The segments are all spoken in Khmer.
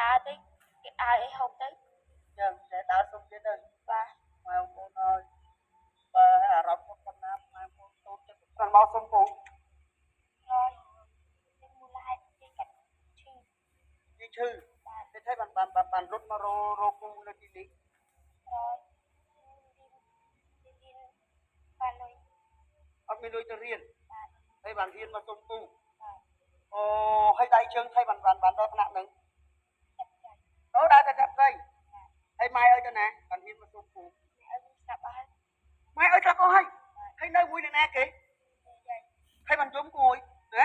ដើរទៅគេឲ្យអីហូបទៅ ចឹងតែដើរសុំទៀតទៅ បាទ ម៉ែបងប្អូនអើយបើអារម្មណ៍គាត់ប៉ុណ្ណាម៉ែបងប្អូនតូចចិត្តគាត់មកសុំពូ ហើយមូលហេតុគេកាត់ឈឺ យីឈឺ បាទ តែថៃបានបានបានរត់មករកពូនៅទីនេះ ហើយរៀនបានលុយ អត់មានលុយទៅរៀន បាទ ហើយបានរៀនមកសុំពូ បាទ អូហើយដៃជើងថៃបានបានបានដល់ថ្នាក់ហ្នឹង ចាប់ចៃ អូដើរតែចាប់ត្រីហើយម៉ែអើយទៅណាបានរៀនមកសុំពូ ម៉ែឲ្យស្លាប់អស់ហើយ ម៉ែអើយស្លាប់អស់ហើយហើយនៅមួយនរណាគេ យាយ ហើយបានយំគួយណា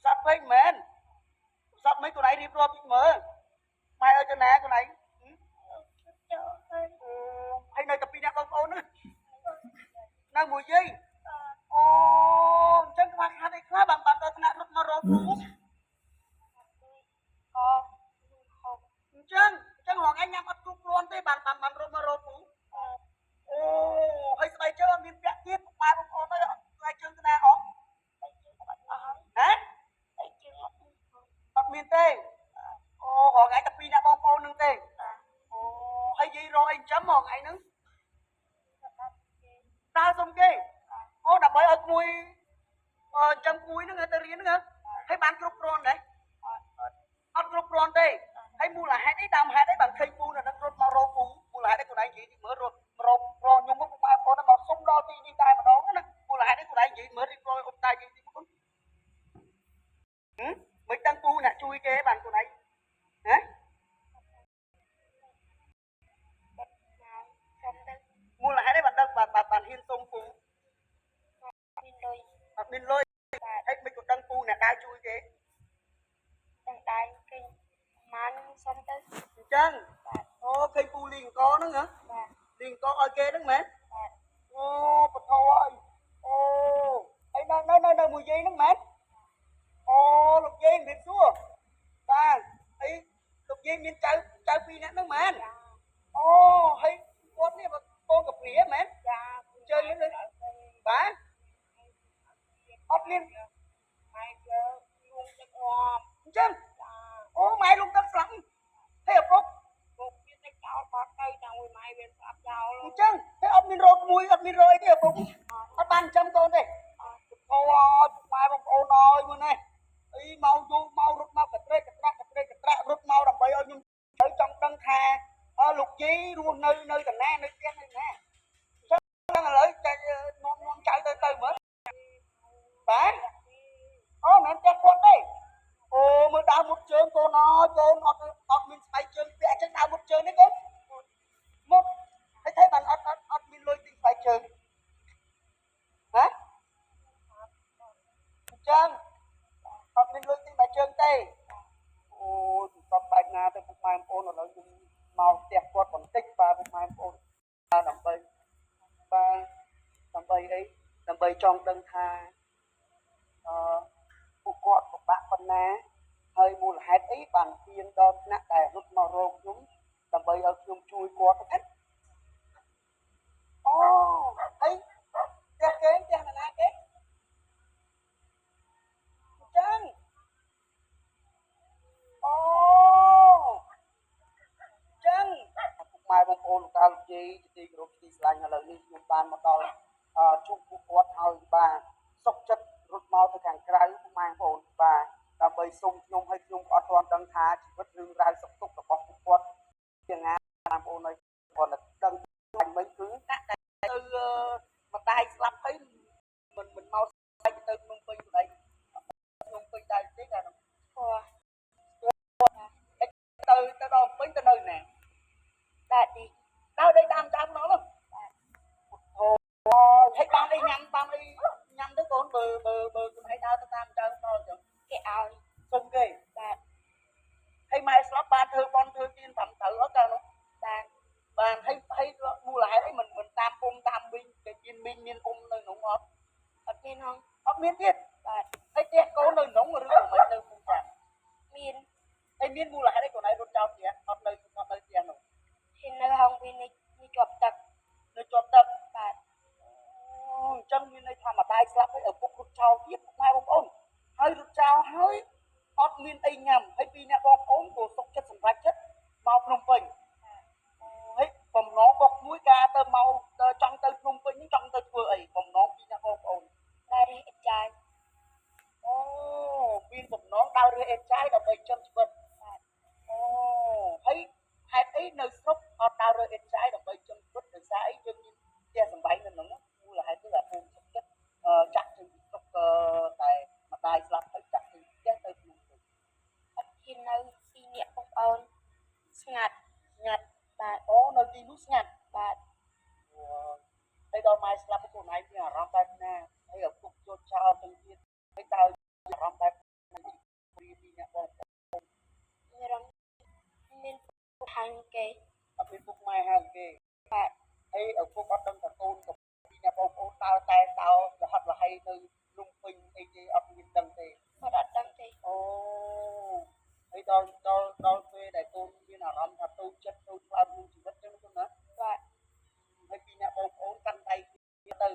សត្វពេកមែនសត្វមិនខ្លួនឯងរៀបរាប់តិចមើលម៉ែអើយទៅណាខ្លួនឯង ចូលហើយ អូហើយនៅតែពីរនាក់បងប្អូនហ្នឹងនៅមួយយាយអូអញ្ចឹងខ្វះខាតអីខ្លះបានបានដល់ថ្នាក់រត់មករកពូ កហូប អញ្ចឹងរងឯងញ៉ាំអត់គ្រប់គ្រាន់ទេបានបានបានរត់មករកពូអូហើយស្បែកជើងអត់មានពាក់ទៀតម៉ែបងប្អូនអើយស្បែកជើងទៅណាអស់ ដៃជើងអត់អស់ហើយ ហ៎ ដៃជើងអត់មាន អត់មានទេអូរងឯងតែពីរនាក់បងប្អូនហ្នឹងទេ បាទ អូហើយយាយរកអីចិញ្ចឹមហ្មងឯងហ្នឹងដើរសុំគេអូដើម្បីឲ្យក្មួយអឺចិញ្ចឹមក្មួយហ្នឹងឲ្យទៅរៀនហ្នឹងហើយបានគ្រប់គ្រាន់ដែរ អត់អត់ អត់គ្រប់គ្រាន់ទេហើយមូលហេតុអីដើមហេតុអីបានឃើញពូនៅនឹងរត់មករកពូមូលហេតុអីខ្លួនឯងនិយាយតិចមើលរត់មករករកខ្ញុំមកពុកម៉ែបងប្អូនមកសុំដល់ទីនេះតែម្ដងណាមូលហេតុអីខ្លួនឯងនិយាយមើលរៀបរយអ៊ំតានិយាយតិចមើលហឹមមិនដឹងពូអ្នកជួយគេបានខ្លួនឯងហ៎ បាត់មកសុំទៅ មូលហេតុអីបានដឹងបានបានហ៊ានសុំពូ មានលុយ អត់មានលុយ បាទ ហើយមិនក៏ដឹងពូអ្នកដើរជួយគេ ទាំងដៃគេម៉ានសុំទៅ អញ្ចឹង បាទ អូឃើញពូលីអង្គហ្នឹងហ៎ បាទ លីអង្គឲ្យគេហ្នឹងមែន បាទ អូបថអើយអូហើយនៅនៅនៅនៅមួយយាយហ្នឹងមែនអូលោកយាយមានសួរបាទអីលោកយាយមានចៅចៅពីរនាក់ហ្នឹងមែន ចា អូហើយគាត់នេះកូនកព្រាមែន ចា ជើញនេះបាទអត់មាន ម៉ែយើងលួងទឹកអម អញ្ចឹង ចា អូម៉ែលងទឹកស្លាប់ហើយឪពុក ពុកវាទៅចោលបាត់ទៅតាំងមួយម៉ែវាស្លាប់ចោល អញ្ចឹងហើយអត់មានរកមួយអត់មានរកអីទេឪពុកអត់បានចិញ្ចឹមកូនទេ អត់ អូអើយពុកម៉ែបងប្អូនអើយមើលនេះអីមកយូរមករត់មកកត្រេកកត្រាក់កត្រេកកត្រាក់រត់មកដើម្បីឲ្យខ្ញុំទៅចង់ដឹងថាអើលោកយាយរស់នៅនៅកណានៅផ្ទះនៅណាអញ្ចឹងឥឡូវចែកនាំនាំចៅទៅទៅមើលបាទអូមិនមែនផ្ទះគាត់ទេអូមើលដើមមុតជើងកូនអើយកូនអត់អត់មានស្បែកជើងពាក់អញ្ចឹងដើមមុតជើងនេះកូនមុតហើយថៃបានអត់អត់អត់មានលុយទិញស្បែកជើងហ៎អញ្ចឹងអត់មានលុយទិញស្បែកជើងទេអូយសពបែបណាទៅពុកម៉ែបងប្អូនឥឡូវខ្ញុំមកផ្ទះគាត់បន្តិចបាទពុកម៉ែបងប្អូនបាទដើម្បីបាទដើម្បីអីដើម្បីចង់ដឹងថាអឺពួកគាត់ពិបាកប៉ុណ្ណាហើយមូលហេតុអីបានហ៊ានដល់ថ្នាក់ដែលរត់មករកខ្ញុំដើម្បីឲ្យខ្ញុំជួយគាត់ហ្នឹងអូហើយផ្ទះគេផ្ទះនរណាគេអញ្ចឹងអូអញ្ចឹងពុកម៉ែបងប្អូនលោកតាលោកយាយជាទីគោរពទីស្រឡាញ់ឥឡូវនេះខ្ញុំបានមកដល់ជួបពួកគាត់ហើយបាទសុខចិត្តរត់មកទៅខាងក្រៅពុកម៉ែបងប្អូនបាទដើម្បីសុំខ្ញុំឲ្យខ្ញុំអត់ទាន់ដឹងថាជីវិតរឿងរ៉ាវសុខទុក្ខរបស់ពួកគាត់យ៉ាងណាបងប្អូនឲ្យគាត់ដឹងបាញ់មិញគឺដាក់តែទៅម្ដាយស្លាប់ទៅមិនមិនមកស្បែកទៅភ្នំពេញម្ដាយភ្នំពេញដែរទេកាលនោះ ស្គាល់ ទៅទៅដល់ពេញទៅនៅណា ដាក់ទី ដើរដេកតាមចាំម្ដងនោះ បាទ អូយហើយបានអីញ៉ាំបានអីញ៉ាំទៅកូនបើបើបើខ្លួនឯងដើរទៅតាមចៅម្ដងចឹង គេឲ្យ សុំគេ បាទ ហើយម៉ែស្លាប់បានធ្វើបន់ធ្វើទៀនតាមត្រូវអត់កាលនោះ បាទ បានហើយហើយមូលហេតុអីមិនមិនតាមពុំតាមវិញគេមានមីងមានអ៊ំនៅក្នុងអត់ អត់មានហង អត់មានទៀត បាទ ហើយផ្ទះកូននៅក្នុងឬក៏មិននៅភូមិចា មាន ហើយមានមូលហេតុអីកូនឯងរត់ចោលផ្ទះអត់នៅអត់នៅផ្ទះនោះ ហ៊ាននៅហងវានេះនេះជាប់ទឹក នៅជាប់ទឹក បាទ អញ្ចឹងមានន័យថាម្ដាយស្លាប់ហើយឪពុករត់ចោលទៀតពុកម៉ែបងប្អូនហើយរត់ចោលហើយអត់មានអីញ៉ាំហើយពីរអ្នកបងប្អូនក៏សុខចិត្ត សម្រេចចិត្តមកភ្នំពេញហើយបំណងរបស់ក្មួយការទៅមកចង់ទៅភ្នំពេញនេះចង់ទៅធ្វើអីបំណងពីអ្នកបងប្អូន ដើររើសអេតចាយ អូមានបំណងដើររើសអេតចាយដើម្បីចិញ្ចឹមជីវិតអូហើយហេតុអីនៅស្រុកអត់ដើររើសអេតចាយដើម្បីចិញ្ចឹមជីវិតដោយសារអីយើងមានផ្ទះសម្បែងនៅក្នុងមូលហេតុគឺអាភូមិចិត្តចាក់ចេញពីស្រុកតែម្ដាយស្លាប់ទៅចាក់ចេញផ្ទះទៅភ្នំពេញ អត់ហ៊ាននៅពីអ្នកបងប្អូនស្ងាត់ ស្ងាត់ បាទ អូនៅទីនោះស្ងាត់ បាទ ហើយដល់ម៉ែស្លាប់ខ្លួនឯងមានអារម្មណ៍បែបណាហើយឪពុកចូលចោលទៅទៀតហើយតើអារម្មណ៍បែបណាពីអ្នកបងប្អូន មានអារម្មណ៍មានហាងគេ អត់មានពុកម៉ែហាងគេ បាទ ហើយឪពុកអត់ដឹងថាកូនក៏ពីអ្នកបងប្អូនតើតែតើរហត់រហៃនៅភ្នំពេញអីទេអត់មានដឹងទេ គាត់អត់ដឹងទេ អូហើយដល់ដល់ដល់ពេលដែលកូនមានអារម្មណ៍ថាទូចិត្តទូខ្លោចក្នុងជីវិតចឹងណា បាទ ហើយពីអ្នកបងប្អូនកាន់ដៃគ្នាទៅ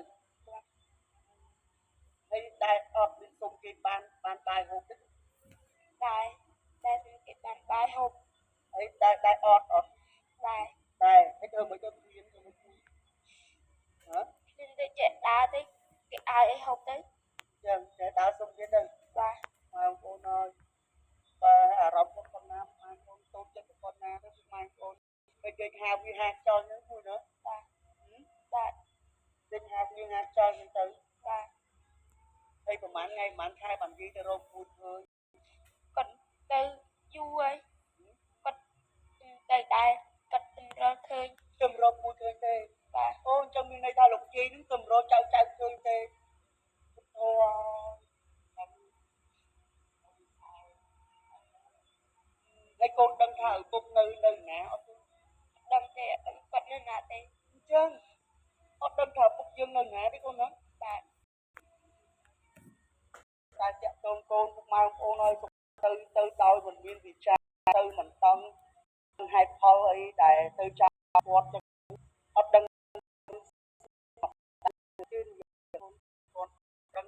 ហើយដែលអត់មានសុំគេបានបានបាយហូបទេ ដែរតែគេបានបាយហូប ហើយដែលដែលអត់អត់ ដែរ ដែរហើយធ្វើមិនទៅមានទៅមួយហ៎ ខ្ញុំទៅចេះដើរទៅគេឲ្យអីហូបទៅ ចឹងចេះដើរសុំគេទៅ បាទ បងប្អូនអើយបើអារម្មណ៍គាត់ប៉ុណ្ណាបងប្អូនតូចចិត្តប៉ុណ្ណាទៅបងប្អូនពេលគេហៅវាហាខ្យល់ហ្នឹងមួយណា បាទបាទ ចេញហាវាហាខ្យល់ហ្នឹងទៅ បាទ ហើយប្រហែលថ្ងៃប្រហែលខែបាននិយាយទៅរកពូជឃើញ គាត់ទៅយូរហើយគាត់ទៅដែរគាត់ទៅរកឃើញ ទៅរកពូជឃើញទេ បាទ អូអញ្ចឹងមានន័យថាលោកជ័យហ្នឹងទៅរកចៅចៅឃើញទេអូហើយកូនដឹងថាឪពុកនៅនៅណាអត់ ដឹងទេអត់ដឹងគាត់នៅណាទេ អញ្ចឹងអត់ដឹងថាឪពុកយើងនៅណាទេកូនណា បាទ តែតាក់ទងកូនពុកម៉ែបងប្អូនឲ្យទៅទៅដោយមិនមានវិចារទៅមិនតង់ហេតុផលអីដែលទៅចាប់គាត់ចឹងអត់ដឹងទេគាត់ដឹង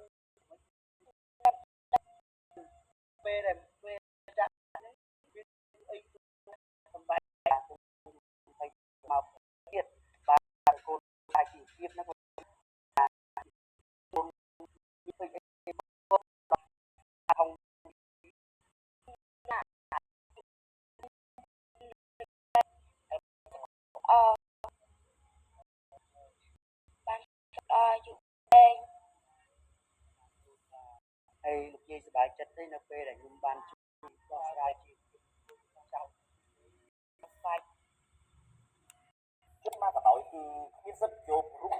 ពេលដែលពេលចាក់ហ្នឹងវាអីសម្បែងហើយមកទៀតបាទកូនតែជីវភាពហ្នឹងកូនពេកអីហង អបានដល់អាយុពេង ហើយលោកយាយសប្បាយចិត្តទេនៅពេលដែលខ្ញុំបានជួយដោះស្រាយជីវភាពចៅ បាច់ ជនណាក៏ដោយគឺគ្មានសិទ្ធិយករូប